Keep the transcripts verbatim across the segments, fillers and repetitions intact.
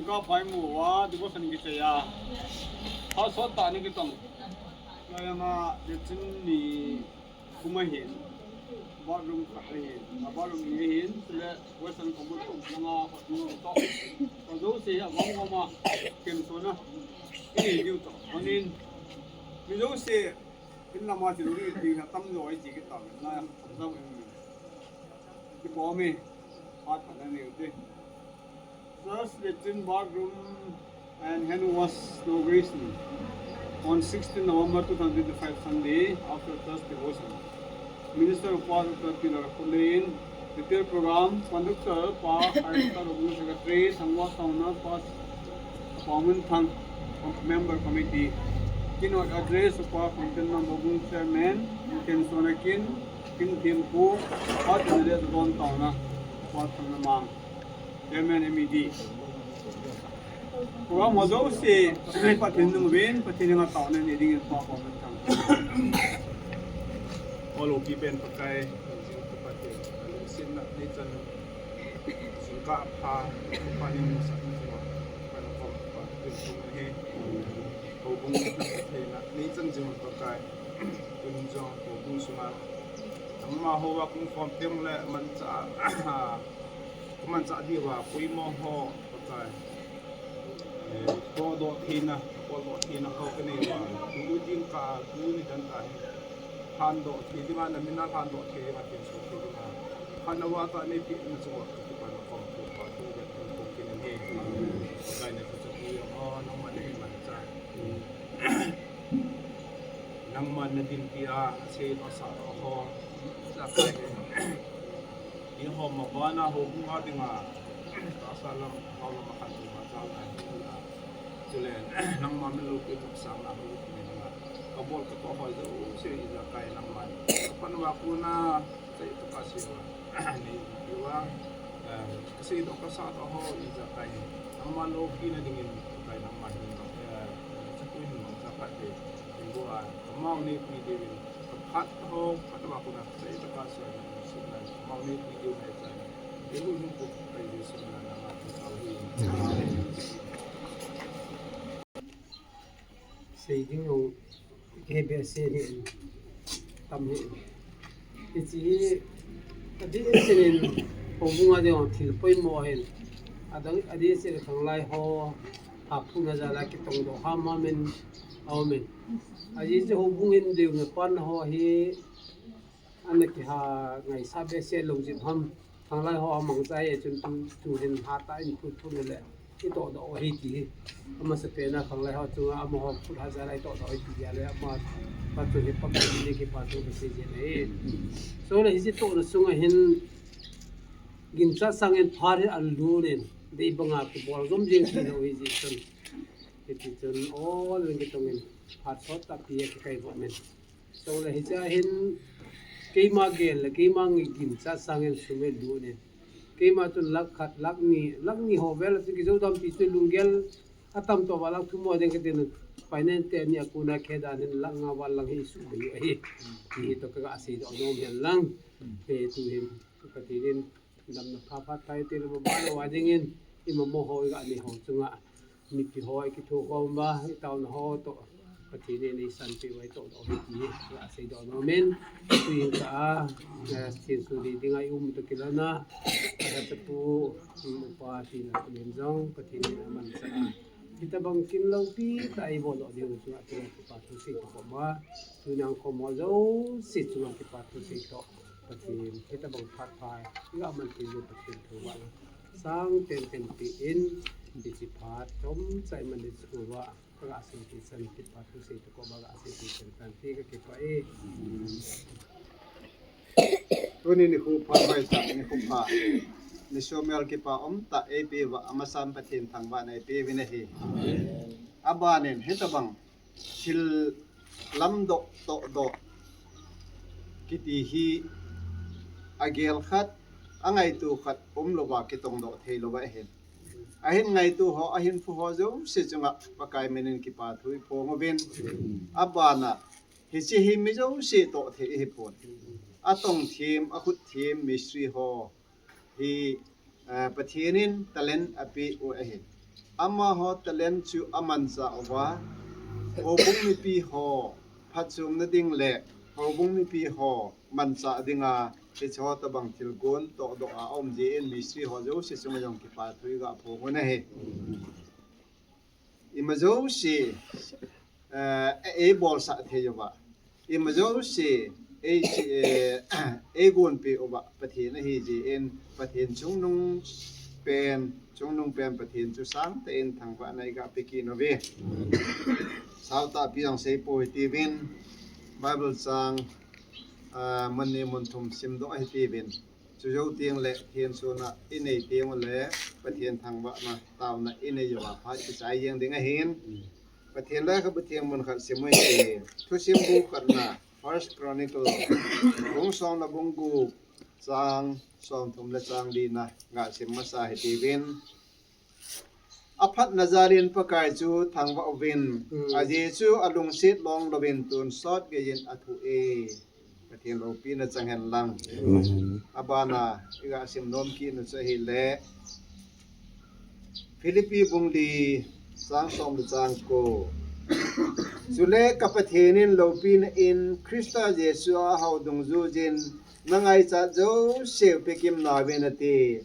Ka phai mu a, devotion kichai a. Ha sot ta ni kitong. Lama de chin ni kuma hin. Bathroom khat ahin. A bathroom ni hin, sile western komut tok langa khat ni tok. Ka jo se a vang vang ma. Ken sona. Ni diu tok. Onin. Mi jo se. Kin lama chi lu ni ti ha tam jo ai chi kitam. Na tam jo ai. Kipomi. Hat kan ni u te. First latrine, bathroom and hand wash inauguration on sixteen November two thousand twenty-five, Sunday, after first devotion. Minister of Pastor Doctor Pilar Khulin, detail program, conductor, Pa Khaistar, Secretary, Sangwa Sauna, Pa Pamun Thang, Member Committee, keynote address, Pa Content Number Chairman, Ken Sonakin, Kin Thim Pu, Pa Tunale Don Tauna, Pa Thang Namang. Chairman M E D. Program ho jouse, Pathen nung uvin, Pathen henga taona nei dingin Pa Pamun Thang. Ol upi pen Pakai, jing Pakai, lungsetna nei chan, jingkah pha, Pakai nei musa, Pakai na kom, Pakai na kom he, houbung na Pakai na, nei chan jing Pakai, tun jong, houbung sunga, nangma houva kung khom teng le, manchah, Kamanchah diuva, poimo ho, Pakai. Eh, todoh theina, todoh theina ho kanei uva. Tuni jingkah, tuni dan kah hi. Lhandoh thei dinga, na min a lhandoh thei dinga, thinso thei dinga. Phatna vah tah neipeh na chunga, ka kipana kom, ka pa, tu, ya, tu, kom, kin, he. Pakai na, ka chapi, oh, nangma nei manchah. Nangma na dinpi a, asei, asah, ho. Sa kai. Eiho mabana houbung a dinga, tahsa lam, lhao lam a khat dinga, chang a dinga. Chule, nangma min loupi loupi sangna, loupi dinga. Kabol katoh ho jouse ijakai nangma. Kapan uva kona, sei toh kasei uva. Nei uva, eh, kasei toh kasah toh ho ijakai. Nangma loupina dingin, kai nangma hin, eh, chapui hin, chapat te, hin bua, kamau neipui diuvin. Phat ho, phat ma kuna, sei ta ka sa, sei na, mau ni ki diu na sa. Diu ni ku, kai Jesu na na ma ku au hi. Sei ding u, ke be se ni, tam ni. Hiche, adih sinin, houbung a ding thil poimo ahin. Adang, adih sinin khanglai ho, haphuna jal a kitongdoh ham ham in, aum in. Ajeh chu houbung in deiuna panna ho hi, ana kiha ngaisah behseh lou jeh ham. Khanglai ho amangcha e chun tu, tu hin hatah in phut phut le, itohdoh u ahi ti hi. Amasapen a khanglai ho chunga amaho phut hat jal a itohdoh u ahi ti jeh le ama pa chu hi pa ni kipa thu kasei jeh ahi. Chule hiche tohna sunga hin ginchat sangin phat hi alut in, dei banga kibol jom jing thei lou ahi jeh chun. Hiti chun, ol in kitong in, phat sot tah pi a kikai vo in. Chule hiche a hin, keima gel le, keima ngi ginchat sangin sum hi lut in. Keima chun lakh khat, lakh ni, lakh ni ho vel a chu kijou dampi chu lunggel atam tah uva lakh thum mo ding katin, finance te ni a kona khe dan hin lakh nga val lang hi sum hi ahi. Ti hi toh kaga seidoh nom hen lang. He tu hin, Pathen in damna pha phat tai ti le ba ba lo a dingin, ima mo ho iga nei ho chunga. Mipi ho, i kithokhom uva, i taona ho toh, Pathen in eisanpeh uva itohdoh u ahi ti hi, kaseidoh nom in, tuhin ka a, eh, thinso ding dinga i um toh kilhon a, ka chapu, um, upa tina tuhin jong, Pathen in amanchah a. Hitabang kin loupi tah a ibol doh diu chunga, tuhin kipa thu sei toh koma, tuni a um ho jouse chunga kipa thu sei toh. Pathen, hitabang phat pha, iga man thei jeh u Pathen thangvah in. Sang tenten pi in, hiche phat, chomcha iman ding chu uva, kaga sei thei chan, kipa thu sei toh koma ga sei thei chan, tante kakipah e. Tuni nikho pha, hoitah nikho pha. Ni somel kipa umtah eipeh uva, amasan Pathen thangvahna eipeh uvin ahi. Abanin, hitabang thil lamdoh, tohdoh kiti hi agel khat, angaito khat umlouva kitongdoh thei louva ahin. Ahin ngaito ho, ahin phu ho jouse chunga Pakai min in kipa thu iphong uvin. Abana, hiche hi mi jouse toh thei ahipon. Atong them, akhut them, mistri ho. Hi, eh, Pathen in talent apeh u ahi. amaho talent chu amanchah uva, houbung mipi ho phatchomna ding le houbung mipi ho manchah dinga hiche ho tobang thilgon tohdoh a aum jeh in ministry ho jouse chunga jong kipathu iga phong u ahi. Ima jouse, eh, eibolsah thei uva, ima jouse ei, eh, eigonpeh uva Pathen ahi jeh in Pathen chungnung pen, chungnung pen Pathen chu sangtah in thangvahna iga pe kit uve. Sautahpi jong seipou hitiuvin, Bible chang, ah, mun ni mun thum simdoh hitiuvin. Chujou tengle thensona inei tengule Pathen thangvahna taona inei uva phat kichai jeng ding ahin. Pathen lekhabu theng mun khat sim u hite. Thusim bu khatna, First Chronicle, bung somna bung gup, chang somthum le chang lina, gasim masa hitiuvin. Aphatna jalin Pakai chu thangvah uvin, ajeh chu alungset long louvin tonsot geiyin athoh e. Pathen loupina chang hen lang. Abana iga sim nom kit u chu ahile, Philippi bung li, chang som le chang ko. Chule ka Pathen in loupina in Christa Jesu a hou dungjuijin nangaichat jouseu pekim nauvin ati.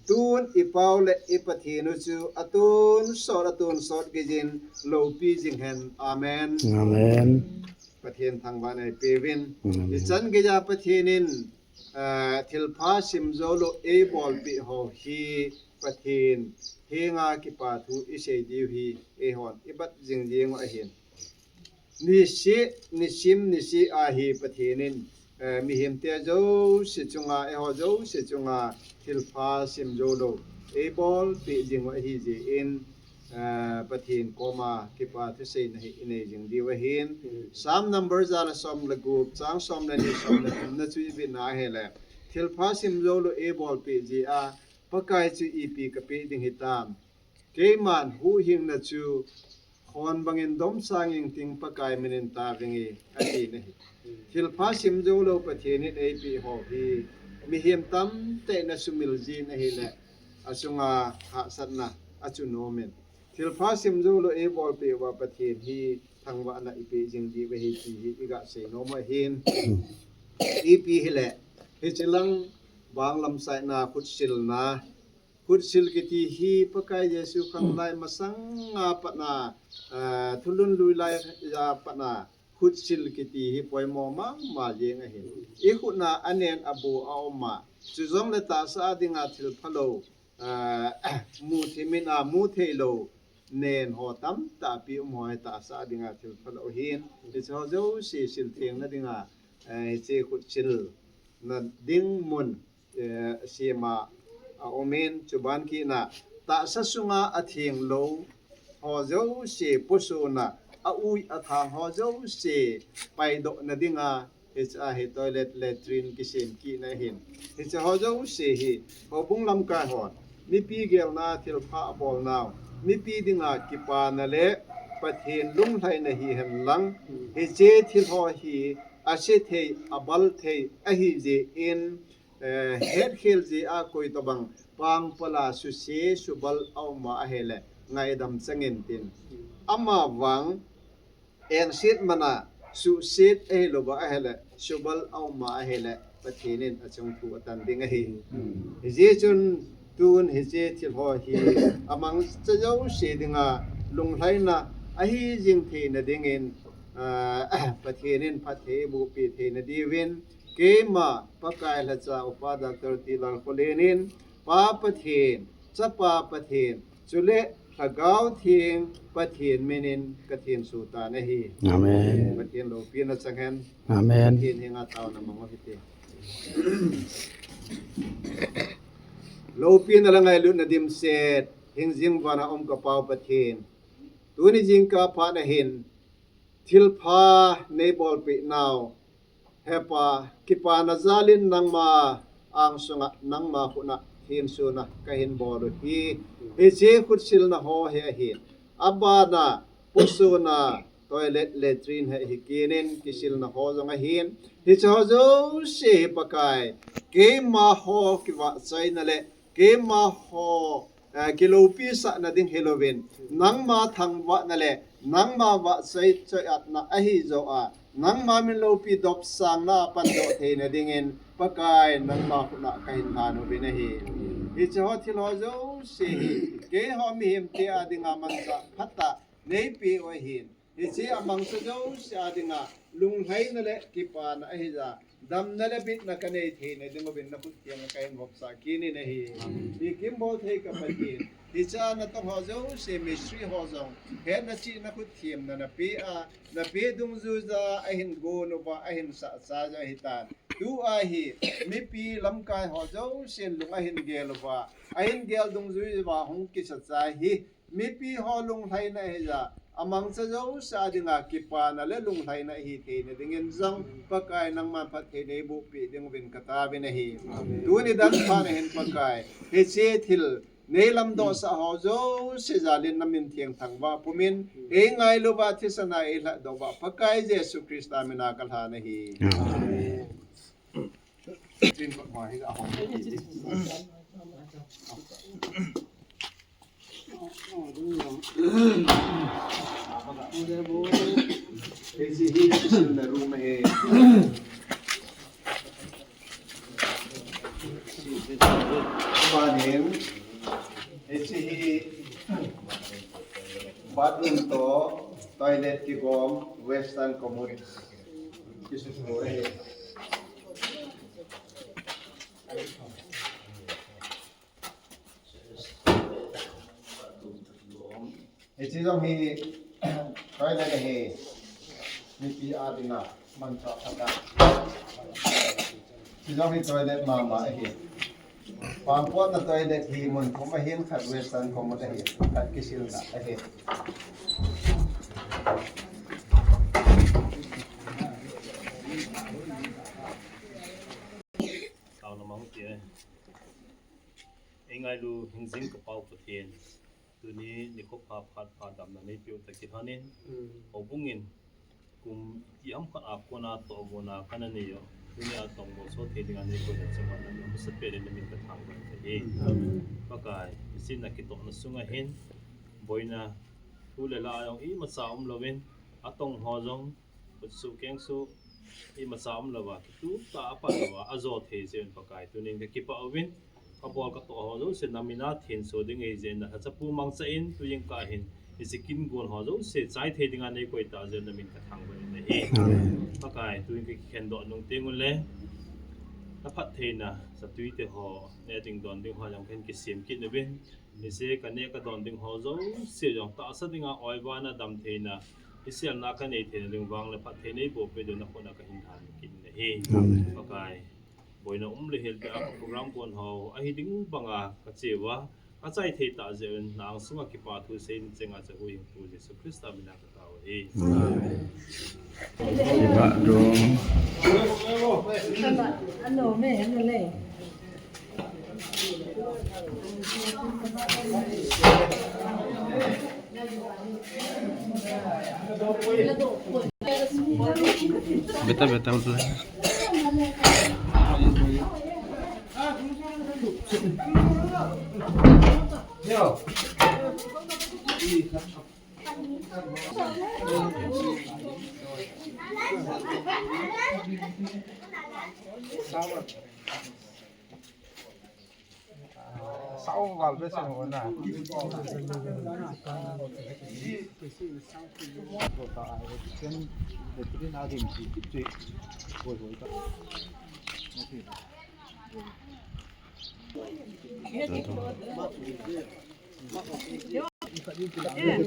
Tun ipau le i Pathen u chu atonsot, atonsot geiyin loupi jing hen. Amen. Amen. Pathen thangvahna eipeuvin. Amen. Ichan geiya Pathen in, ah, thilpha simjoulou eibolpeh ho hi Pathen henga kipathu isei diu hi eihon ibat jing jing u ahin. Niseh, nisim, niseh ahi Pathen in, eh, mihemte jouse chunga, eiho jouse chunga thilpha simjoulou eibolpeh jing u ahi jeh in, eh, Pathen koma kipa thuseina hi inei jing diu ahin. Psalm number ja le som le gup, chang som le ni, som le thumna chu ivet na ahile, thilpha simjoulou eibolpeh jeh a Pakai chu ipi kapeh ding hitam. Keiman huhhingna chu khon bangin domsang ingting Pakai minin tavinge, ati nahi. Thilpha simjoulou Pathen in eipeh ho hi mihem tamtah in asumil jin ahile, achunga hahsatna achu nomin. Thilpha simjoulou eibolpeh uva Pathen hi thangvahna ipeh jing diu ahi ti hi iga sei nom u ahin. Ipi hile, hiche lang bang lamsaina khutsilna, khutsil kiti hi Pakai Jesu khanglai masanga patna, ah, thulhun lui laiya patna khutsil kiti hi poimo mama jeng ahin. Ikhutna anen abu aum a, chujongle tahsa a dinga thil phalou, ah, muthei, mina mutheilou nen ho tamtahpi um ho hi tahsa a dinga thil phalou ahin. Hiche ho jouse silthengna dinga, eh, hiche khutsilna ding mun eh, sema aumin, chuban kitna tahsa sunga athenglou ho jouse, posona aui athang ho jouse paidohna dinga, hiche a hi toilet, latrine kisem kitna ahin. Hiche ho jouse hi houbung lamkai hon mipi gelna thilpha abolnau, mipi dinga kipana le Pathen lunglhaina hihen lang, hiche thil ho hi asethei, abalthei ahi jeh in, eh, hetkhel jeh a koi tobang pangpala suse subal aum a ahile ngaidam chang intin. Amavang engset mana, suhset ahilouva ahile, subal aum a ahile, Pathen in achung thu atan ding ahi. Hijeh chun tun hiche thil ho hi amangcha jouse dinga lunglhaina ahi jing theina dingin, ah, Pathen in phatthei eiboh peh theina diuvin, keima Pakai lhacha Upa Doctor T. Lalkholen in, Pa Pathen, Chapa Pathen, chule Lhagao Theng Pathen minin kathenso tan ahi. Amen. Pathen loupina chang hen. Amen. Pathen henga taona mang u hite. Loupina le ngailutna dimset, hingjing vana um ka Pau Pathen. Tuni jingkah phat nahin, thilpha neibolpeh nau, Hepa, kipana jalin nangma angsunga, nangma khutna thensona kahin bol u hi, hiche khutsilna ho hi ahin. Abana, posona, toilet, latrine hi kinin, kisilna ho jong ahin. Hiche ho jouse hi Pakai, keima ho kivahchoina le keima ho, eh, kiloupi sahna ding hilouvin, nangma thangvahna le nangma vahchoi choi-atna ahi joh a, nangma min loupi dopsangna a pandoh theina dingin, Pakai, nangma khut a kahin lhan uvin ahi. Hiche ho thil ho jouse hi, keiho mihem te a dinga manchah phatah neipeh u ahin. Hiche amangcha jouse a dinga lunglhaina le kipana ahija, damna le bitna kanei theina ding uvin nakhut theng a kahin vopsah kit in ahi. Amen. Ikimbol thei ka Pathen, hiche a natong ho jouse, mistri ho jong, hetna chihna khut themna napeh a, napeh dungjuija ahin gon uva, ahin sahcha ja ahitan. Tua hi, mipi lamkai ho jousen lung ahin gel uva, ahin gel dungjuiya hung kisa chai hi, mipi ho lunglhaina ahija, amangcha jouse a dinga kipana le lunglhaina ahi theina dingin jong, Pakai, nangman phatthei neiboh peh ding uvin kataovin ahi. Amen. Tuni dan phat a hin, Pakai, hiche thil neilamdohsah ho jouse jalin namin theng thangvah pumin, eingailu uva thisan a eilhatdoh uva, Pakai Jesu Christa min a kalhan ahi. Amen. Hiche hi kisilna room ahi. Bathroom, hiche hi bathroom toh toilet kigom, western commode. Kisu ahi. Hiche jong hi toilet ahi, mipi a dinga manchah phatah. Hiche jong hi toilet mama ahi. Pangpotna toilet hi mun thum ahin, khat western commode ahi, khat kisilna ahi. Eingailu hingjing ka Pau Pathen, tuni nikho pha phat pha damna neipeh u toh kilhonin, houbung in kum iti ham khat a kona tohgon a kana nei u, tuni a tongbol so thei dinga neikoi na chunga namin masapeh le namin kathangvah in ahi. Pakai, hiche nakitohna sunga hin, boina thu le la jong imacha umlouvin, atong ho jong, khutsuh kengsuh, imacha umlouva, kitup tah a apat louva, ajo thei jeh un Pakai, tunin kakipah uvin, kabol katoh ho jouse namin a thenso ding ahi jeh in, nalhachapu mangcha in, tujingkah hin, hiche kin gon ho jouse chai thei dinga neikoi tah jeh un namin kathangvah in ahi. Amen. Pakai, tuin kakikhendoh nung teng ule, naphattheina, satui te ho, neh ding don ding ho jong kahin kisem kit uvin, hiche kaneh kadon ding ho jouse jong tahsa dinga oiva na damtheina, hiselna kanei theina ding vang le phatthei neiboh peh diu nakhut a kahin lhan kit in ahi. Amen. Pakai, boina um le hel peh a ka program kon ho ahi ding banga kache uva, achai thei tah jeh un na angsunga kipa thu seiyin chenga cha huhhingpu Jesu Christa min a katao u ahi. Amen. Kipa thu. Beta, beta, beta. Sao val ve sen ho na.